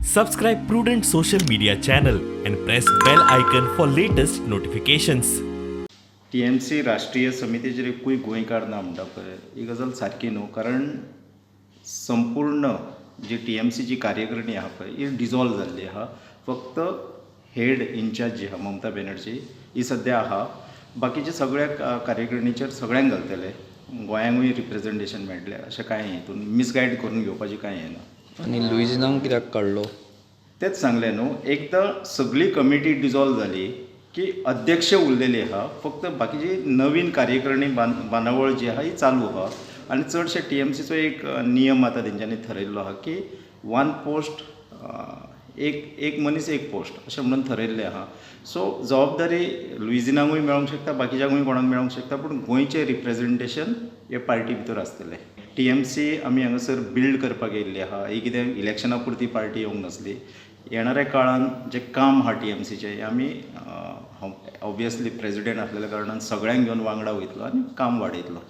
Subscribe Prudent Social Media channel and press bell icon for latest notifications. TMC राष्ट्रीय समितीचेर एकूय गोंयकार ना म्हणटा पळय, ही गजाल सारकी न्हू, कारण संपूर्ण जी टीएमसीची कार्यकारिणी आहा पळय ही डिजॉल्व जाल्ली आहा. फक्त हेड इनचार्ज जी आहा ममता बॅनर्जी ही सद्या आहा. बाकीचे सगळ्या कार्यकारिणीचेर सगळ्यांक घालतले, गोंयांकूय रिप्रेजेंटेशन मेळटलें अशें कांय हितून मिसगायड करून घेवपाचें कांय हें ना. आनी लुईजिनाक कित्याक काडलो? तेंच सांगलें न्हू, एकदां सगळी कमिटी डिजॉल्व जाली की अध्यक्ष उरलेली आहा, फक्त बाकीची नवीन कार्यकारिणी बांदावळ जी आहा ही चालू आहा. आनी चडशे टीएमसीचो एक नियम आतां तेंच्यांनी थरयल्लो आहा की वन पोस्ट, एक एक मनीस एक पोस्ट अशें म्हणून थरयल्लें आहा. सो जबाबदारी लुईजिनाकूय मेळोंक शकता, बाकीच्यांकूय कोणाक मेळोंक शकता, पूण गोंयचें रिप्रेजेंटेशन हे पार्टी भितर आसतलें. टीएमसी आमी हांगासर बिल्ड करपाक येयल्ली आहा, ही कितें इलेक्शना पुरती पार्टी येवंक नासली. येणाऱ्या काळान जें काम आहा टीएमसीचें हें आमी, हांव ऑब्वियसली प्रेजिडेंट आसलेल्या कारणान सगळ्यांक घेवन वांगडा वयतलो आनी काम वाडयतलो.